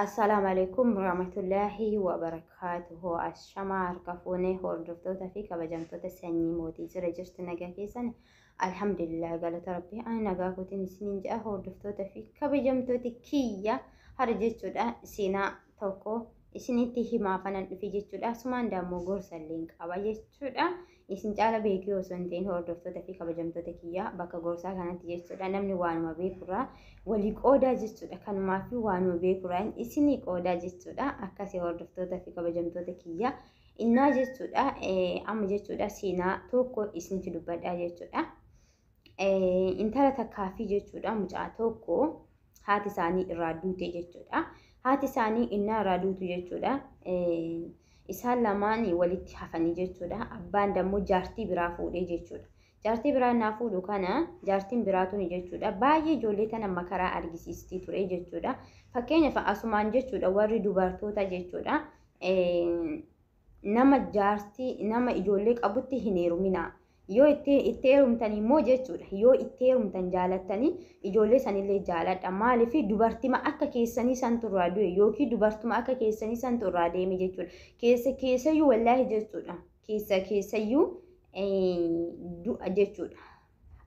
Assalaamu alaikum warahmatullaahi wabarakaatuhu. Ashamaa harka fuunee hordoftoota fi kabajamtoota sanyii mootii jira jirtu nagaa keessan. Alhamdulillah, galata rabbii, ani nagaa kootiin isiniin jedha. Hordoftoota fi kabajamtoota kiyya, hara jechuudha seenaa tokko isinitti himaafanan dhufe jechuudha. Asumaan dammoo gorsa illee qaba jechuudha. Isin caala beekee osoo hin ta'in, hordoftoota fi kabajamtoota kiyya, bakka gorsaa kanatti jechuudha namni waanuma beekurraa walii qoodaa jechuudha. Kanumaa fi waanuma beekurraa isinii qoodaa jechuudha. Akkasii hordoftoota fi kabajamtoota kiyya, innaa jechuudha amma jechuudha seenaa tokko isinitti dubbadhaa jechuudha. Intala takkaa fi jechuudha mucaa tokko haati isaanii irraa duute jechuudha. Haati isaanii innaa irraa duutu jechuudha. Isaan lamaan walitti hafanii jechuudha. Abbaan dammoo jaartii biraa fuudhee jechuudha. Jaartii biraa naa fuudhu kana jaartiin biraa tuni jechuudha baay'ee ijoollee tana makaraa argisiistii ture jechuudha. Fakkeenyaaf asumaan jechuudha warri dubartoota jechuudha nama jaartii nama ijoollee qabutti hin heeruminaa. Yoo itti heerumtan immoo jechuudha, yoo itti heerumtan jaalattanii ijoollee sanillee jaaladha. Maaliif? Dubartima akka keessanii santu irraa du'e yookiin dubartuma akka keessanii santu irraa deeme jechuudha. Keessa keessayyuu wallaahi jechuudha, keessa keessayyuu du'a jechuudha.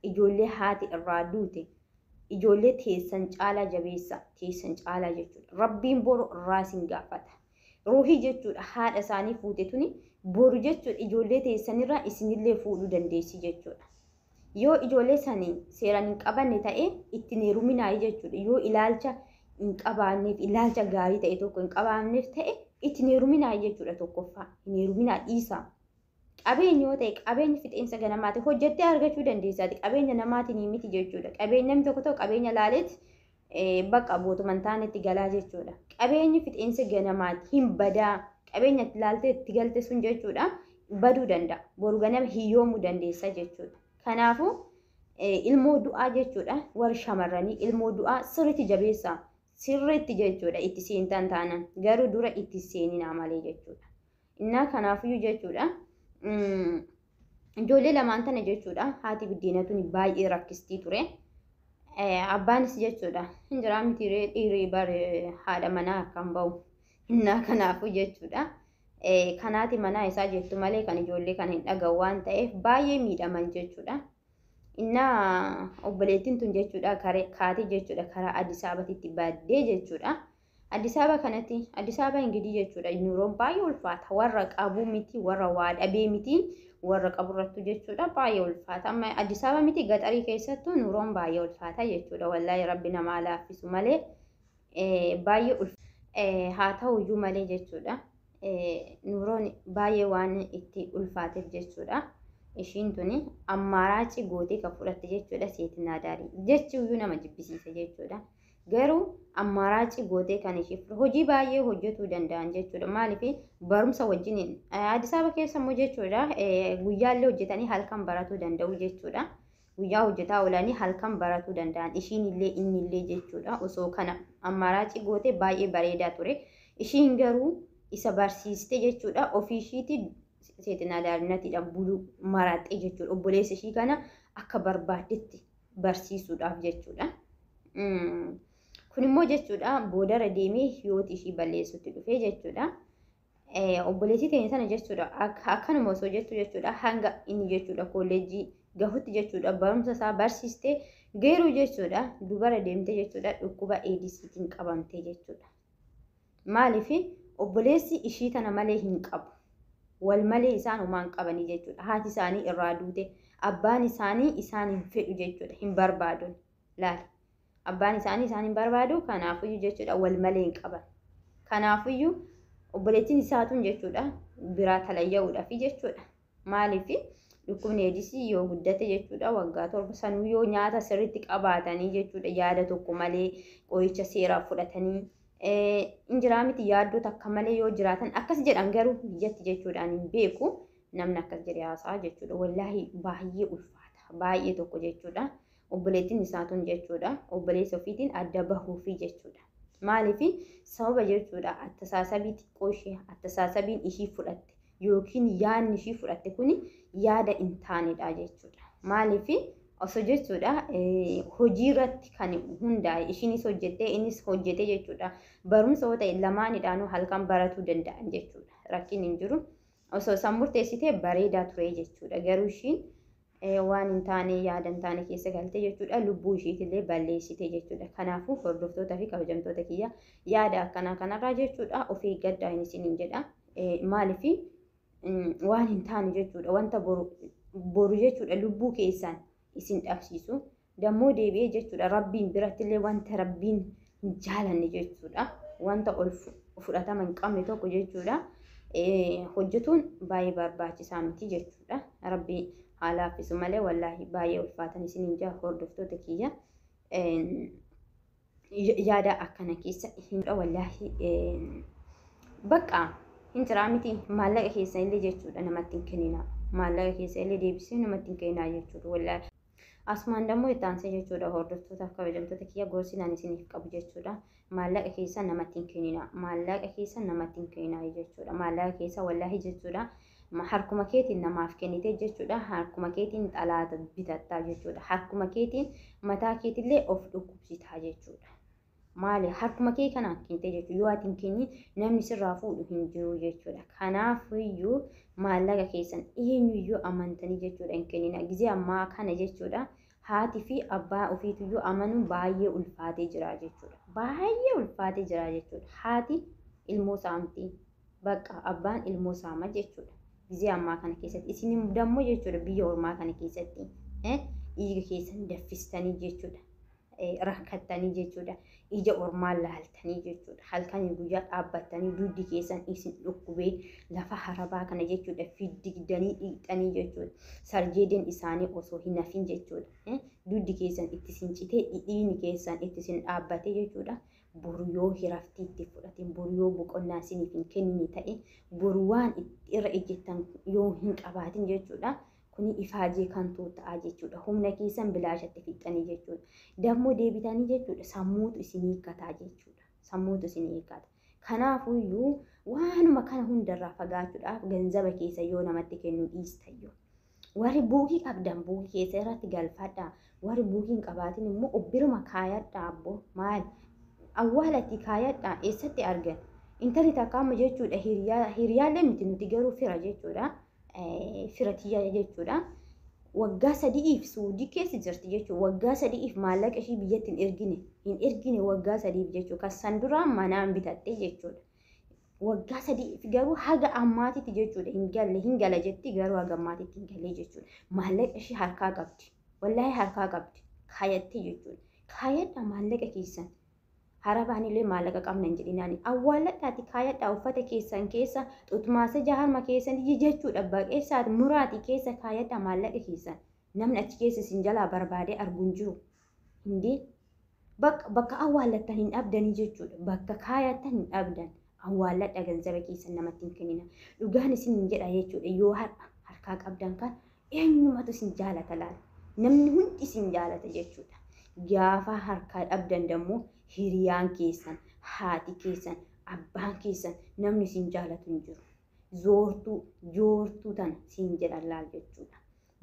Ijoollee haati irraa duute ijoollee teessan caalaa jabeessa, teessan caalaa jechuudha. Rabbiin boru irraa isin gaafata. Ruuhii jechuudha haadha isaanii fuute tuni boru jechuudha ijoollee teessanirraa isinillee fuudhuu dandeessi jechuudha. Yoo ijoollee sanii seeraan hin qabanne ta'e ittiin heeruminaa jechuudha. Yoo ilaalcha hin qabaanneef, ilaalcha gaarii ta'e tokko hin qabaanneef ta'e ittiin heeruminaa jechuudha tokkoffaa. Hin heeruminaa, dhiisaa. Qabeenya yoo ta'e qabeenyi fixeensa ganamaati, hojjettee argachuu dandeessaati. Qabeenya namaatiin miti jechuudha. Qabeenya namni tokko tokko qabeenya laaleeti bakka bootuma hin taanetti galaa jechuudha. Qabeenyi fixeensa ganamaati, hin badaa. Qabeenya itti ilaaltee itti galte sun jechuudha baduu danda'a. Boru ganama hiyyoomuu dandeessa jechuudha. Kanaafuu ilmoo du'aa jechuudha warri shamarranii ilmoo du'aa sirriitti jabeessaa. Sirriitti jechuudha itti seentan taanan garuu dura itti seeninaa malee jechuudha. Innaa kanaafiyyuu jechuudha ijoollee lamaan tana jechuudha haati biddeena tuni baay'ee rakkistii ture. Abbaanis jechuudha hin jiraa miti dhiirri bare haadha manaa akkan bahu. Innaa kanaafuu jechuudha kanaati manaa isaa jettu malee kan ijoollee kana hin dhaga'u waan ta'eef baay'ee miidhaman jechuudha. Innaa obboleettiin tun jechuudha kaatee jechuudha karaa Addis Ababatti baddee jechuudha. Addis Ababa kanatti, Addis Ababa ingidii jechuudha nuroon baay'ee ulfaata. Warra qabu miti, warra waa dhabee miti, warra qaburrattu jechuudha baay'ee ulfaata. Amma Addis Ababa miti, gaxarii keessattuu nuroon baay'ee ulfaata jechuudha. Wallaahi rabbi namaa laaffisu malee baay'ee ulfaata. Haa ta'uyyuu malee jechuudha nuroon baay'ee waan itti ulfaateef jechuudha. Ishiin tuni ammaaraacii gootee kan fudhatte jechuudha seetinaa daarii. Jechuuyyuu nama jibbisiisa jechuudha. Garuu ammaaraacii gootee kan ishee hojii baay'ee hojjetuu danda'an jechuudha. Maaliif? Barumsa wajjiniin Addis Ababa keessa immoo jechuudha guyyaallee hojjetanii halkan baratuu danda'u jechuudha. Guyyaa hojjetaa oolanii halkan baratuu danda'an ishiin illee inni illee jechuudha. Osoo kana ammaaraacii gootee baay'ee bareedaa ture. Ishiin garuu isa barsiiste jechuudha ofii ishiitii seetinaa daarinatiidhaan buluu maraxxee jechuudha. Obboleessa ishii kana akka barbaaddetti barsiisuudhaaf jechuudha. Kun immoo jechuudha boodara deemee hiyooti ishii balleessutti dhufee jechuudha. Obboleettii teenya sana jechuudha akkanuma osoo jettu jechuudha hanga inni jechuudha kolleejjii gahutti jechuudha barumsa isaa barsiistee, garuu jechuudha dubara deemtee jechuudha dhukkuba AIDSiitiin qabamtee jechuudha. Maaliif? Obboleessi ishii tana malee hin qabu. Wal malee isaan homaa hin qabanii jechuudha. Haati isaanii irraa duute, abbaan isaanii isaan hin fedhu jechuudha, hin barbaadu. Laali. Abbaan isaanii isaan hin barbaadu, kanaafuyyuu jechuudha wal malee hin qaban. Kanaafuyyuu obboleettiin isaatuun jechuudha biraa talayya'uudhaafi jechuudha. Maaliif? Dhukkubni eedisii yoo guddate jechuudha waggaa 7 sanuu yoo nyaata sirriitti qabaatanii jechuudha yaada tokko malee qoricha seeraa fudhatanii hin jiraa miti, yaaddoo takka malee yoo jiraatan akkas jedhan. Garuu biyyatti jechuudhaan hin beeku, namni akkas jedhee haasa'a jechuudha. Wallaahi baay'ee ulfaata, baay'ee tokko jechuudha. Obboleettiin isaatuun jechuudha obboleessa ofiitiin adda bahuufi jechuudha. Maaliif? Sababa jechuudha attasaasabii xiqqoo ishee attasaasabiin ishii fudhatte yookiin yaadni ishii fudhatte kuni yaada hin taanedha jechuudha. Maaliif? Osoo jechuudha hojii irratti kan hundaa'e ishiinis hojjettee innis hojjete jechuudha. Barumsa yoo ta'e lamaanidhaanuu halkan baratuu danda'an jechuudha. Rakkin hin jiru. Osoo isaan murteessitee bareedaa ture jechuudha. Garuu ishiin waan hin taane yaada hin taane keessa galte jechuudha. Lubbuu ishiitillee balleessite jechuudha. Kanaafuu hordoftoota fi kabajamtoota kiyya, yaada akkanaa kanarraa jechuudha of eeggadhaa inni isiniin jedha. Maaliif waan hin taane jechuudha, wanta boru jechuudha lubbuu keessaan isin dhabsiisu. Dammoo deebi'ee jechuudha Rabbiin birattillee wanta Rabbiin hin jaalanne jechuudha. Wanta ol fudhatama hin qabne tokko jechuudha. Hojjetuun baay'ee barbaachisaa miti jechuudha. Rabbi haa laaffisu malee wallaahi baay'ee ulfaatan isiniin jaa, hordoftoota kiyya. Yaada akkana keessa hin, wallaahi, bakka hin jiraa miti. Maallaqa keessa illee jechuudha namatti hin kenninaa. Maallaqa keessa illee deebisee namatti hin kenninaa jechuudha, wallaahi. Asumaan dammoo itti aansee jechuudha, hordoftootaaf kabajamtoota kiyya, gorsi ani isiniif qabu jechuudha. Maallaqa keessa namatti hin kenninaa. Maallaqa keessa namatti hin kenninaa jechuudha. Maallaqa keessa wallaahi jechuudha. Harkuma keetiin namaaf kennite jechuudha. Harkuma keetiin xalaata bitattaa jechuudha. Harkuma keetiin mataa keetillee of dhukkubsitaa jechuudha. Maali, harkuma kee kanaan kennite jechuudha. Yoo ati hin kennin namni sirraa fuudhu hin jiru jechuudha. Kanaafiyyuu maallaqa keessan eenyuyyuu amantanii jechuudha hin kennina. Gizee ammaa kana jechuudha. Haati fi abbaa ofiituyyuu amanuun baay'ee ulfaatee jira jechuudha. Baay'ee ulfaatee jira jechuudha. Haati ilmoo saamti. Bakka abbaan ilmoo saama jechuudha. Gizee ammaa kana keessatti isin dammoo jechuudha biyya ormaa kana keessatti dhiiga keessan daffistanii jechuudha. Rakkattanii jechuudha. Ija ormaa laaltanii jechuudha. Halkanii guyyaa dhaabbattanii dugdi keessan isin dhukkubee lafa harabaa kana jechuudha. Fiddigdanii dhiqxanii jechuudha. Sarjeedeen isaanii osoo hin hafin jechuudha. Dugdi keessan itti sin citee, dhiigni keessan itti sin dhaabbatee jechuudha. Boru yoo hiraftii itti fudhatin, boru yoo boqonnaa isiniif hin kennine ta'e, boru waan irra ejjettan yoo hin qabaatin jechuudha. Kuni ifaajee kantuu ta'a jechuudha. Humna keessan bilaashatti fixxanii jechuudha. Dammoo deebitanii jechuudha sammuutu isin hiikkataa jechuudha. Sammuutu isin hiikkata. Kanaafuyyuu waanuma kana hundarraa fagaachuudhaaf ganzaba keessa yoo namatti kennu dhiistayyuu. Warri buukii qabdan buukii keessa irratti galfadhaa. Warri buukii hin qabaatin immoo obbiruma kaayadhaa, abbo. Maal? Awwaalatti kaayadhaa, eessatti argan? Intalli takka amma jechuudha, hiriyaallee miti, nuti garuu fira jechuudha. Fira tiyya jechuudha. Waggaa 3f Suudii keessa jirti jechuudha. Waggaa 3f maallaqa ishii biyyatti hin ergine. Hin ergine waggaa 3f jechuudha. Kan san duraa manaan bitatte jechuudha. Waggaa 3f garuu haga ammaatitti jechuudha hin galle, hin gala jetti, garuu haga ammaatitti hin galle jechuudha. Maallaqa ishii harkaa qabdi. Wallaahi harkaa qabdi. Kaayattee jechuudha. Kaayadha maallaqa keessan. Harabaan illee maallaqa qabna hin jedhinaani. Awwaalladhaati kaayadhaa uffata keessan keessa, xutmaasa jaharma keessan jechuudha. Baqeessaati muraati keessa kaayadhaa maallaqa keessan. Namni achi keessa isin jalaa barbaadee argu hin jiru. Hindee bakka awwaallattan hin dhabdanii jechuudha. Bakka kaayattan hin dhabdan. Awwaalladha, ganzaba keessan namatti hin kennina. Dhugaan isin hin jedha jechuudha. Yoo har'a harkaa qabdan kan eenyumatu isin jaalata laala? Namni hundi isin jaalata jechuudha. Gaafa harkaa dhabdan dammoo hiriyaan keessan, haati keessan, abbaan keessan, namni isin jaalatu hin jiru. Zoortuu joortuu tana siin jedhan laal jechuudha.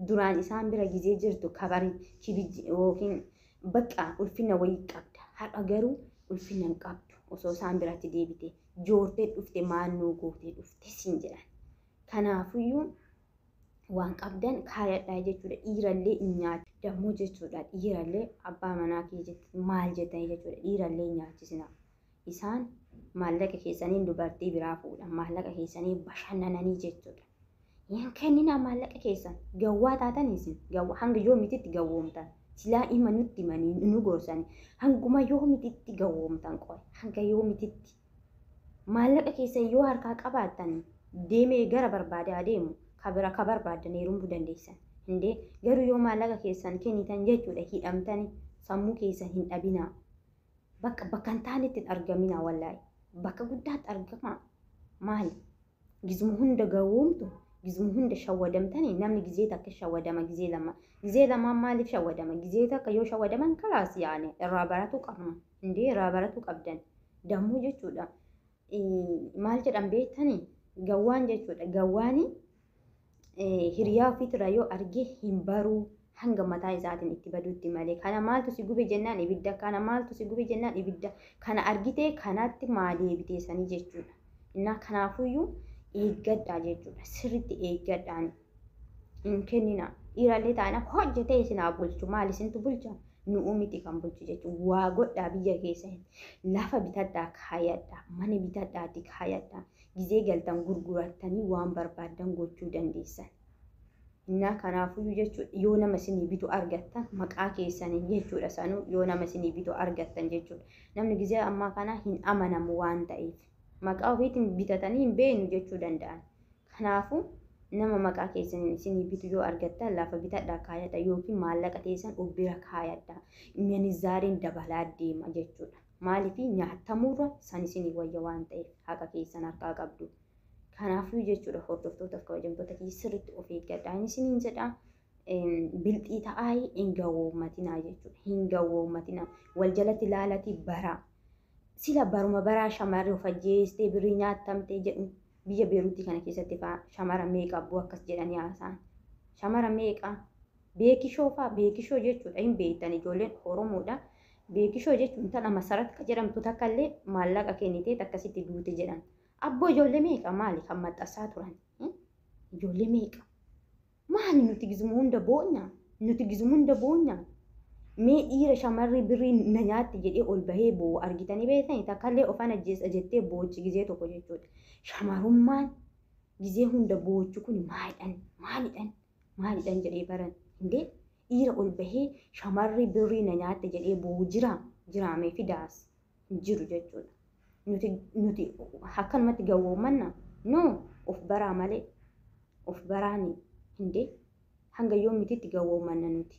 Duraan isaan bira gizee jirtu kabari kibiji yookiin bakka ulfina wayii qabda. Har'a garuu ulfina hin qabdu. Osoo isaan biratti deebite joortee dhufte, maannoo gootee dhufte siin jedhan. Kanaafuyyuu waan qabdan kaayadhaa jechuudha. Dhiirallee hin nyaatu. Dammoo jechuudha, dhiirallee abbaa manaa kee jetti maal jettanii jechuudha, dhiirallee hin nyaachisina. Isaan maallaqa keessaniin dubartii biraa fuudhan, maallaqa keessanii bashannananii jechuudha. Hin kenninaa maallaqa keessan. Gawwaa taatan isin hanga yoomititti gawwoomtan? Silaa ima nutti himanii nu gorsanii, hanguma yoomititti gawwoomtan qoy, hanga yoomititti? Maallaqa keessan yoo harkaa qabaattan deemee gara barbaade adeemu, kabira ka barbaadan heerumuu dandeessan. Hindee garuu yoo maallaqa keessan kennitan jechuudha hidhamtani, sammuu keessan hin dhabinaa. Bakka bakka hin taanetti hin argaminaa, wallaahi. Bakka guddaatti argamaa. Maali? Gizuma hunda gawwoomtu, gizuma hunda shawwadamtanii. Namni gizee takka shawwadama, gizee lama. Gizee lamaan maaliif shawwadama? Gizee takka yoo shawwadaman kalaas yaane irraa baratuu qabna. Hindee irraa baratuu qabdan. Dammoo jechuudha. Maal jedhan beektanii? Gawwaan jechuudha. Gawwaani hiriyaa ofiitirraa yoo arge hin baruu. Hanga mataa isaatiin itti baduutti malee. Kana maaltu si gube jennaan ibidda, kana maaltu si gube jennaan ibidda. Kana argitee kanatti maa deebitee sanii jechuudha. Innaa kanaafuyyuu eeggadhaa jechuudha. Sirriitti eeggadhaan hin kennina. Dhiirallee taana hojjetee isin haa bulchu. Maal isintu bulcha? Nu'uu miti kan bulchu jechuudha. Waa godhaa biyya keessa. Lafa bitadhaa kaayadhaa. Mana bitadhaati kaayadhaa. Gizee galtan gurgurattanii waan barbaaddan gochuu dandeessan. Innaa kanaafuyyuu jechuudha, yoo nama isinii bitu argattan maqaa keessaniin jechuudha, sanuu yoo nama isinii bitu argattan jechuudha. Namni gizee ammaa kana hin amanamu waan ta'eef maqaa ofiitiin bitatanii hin beeknu jechuu danda'an. Kanaafuu nama maqaa keessaniin isinii bitu yoo argattan lafa bitadhaa kaayadha yookiin maallaqa teessan of bira kaayadha. Minizaariin dabalaa deema jechuudha. Maaliif nyaatamurra san isinii wayya waan ta'eef haqa keessan harkaa qabdu. Kanaafuu jechuudha, hordoftootaaf kabajamtoota kiyya, sirriitti of eeggadhaa inni isiniin jedha. Bilxii ta'aa, hin gawwoommatinaa jechuudha. Hin gawwoommatinaa. Wal jalatti ilaalatii baraa. Sila baruma baraa shamarri of ajjeestee birrii nyaatamtee jedhu, biyya Beeruutii kana keessatti fa'aa shamara meeqa abboo akkas jedhanii haasa'an. Shamara meeqa, beekishoo fa'aa, beekishoo jechuudha, hin beektan, ijoolleen Oromoodha. Beekishoo jechuun tana Masarat ka jedhamtu takka illee maallaqa kennitee akkasitti duute jedhan. Abboo, ijoollee meeqa maali kan maxxansaa turan? Ijoollee meeqa? Maali nuti gizuma hunda boonya? Nuti gizuma hunda boonya? Mee dhiira shamarri birrii na nyaatti jedhee ol bahee boo'u argitanii beektanii? Takkallee ofan ajjeessa jettee boochi gizee tokko jechuudha. Shamarummaan gizee hunda boochu kun maalidhan? Maalidhan? Maalidhan jedhee baran. Indee, dhiira ol bahee shamarri birrii na nyaatte jedhee boo'u jira? Jiraamee fidaas hin jiru jechuudha. Nuti akkanumatti gawwoommanna? No, of baraa malee. Of baraani. Indee, hanga yoomititti gawwoommanna nuti?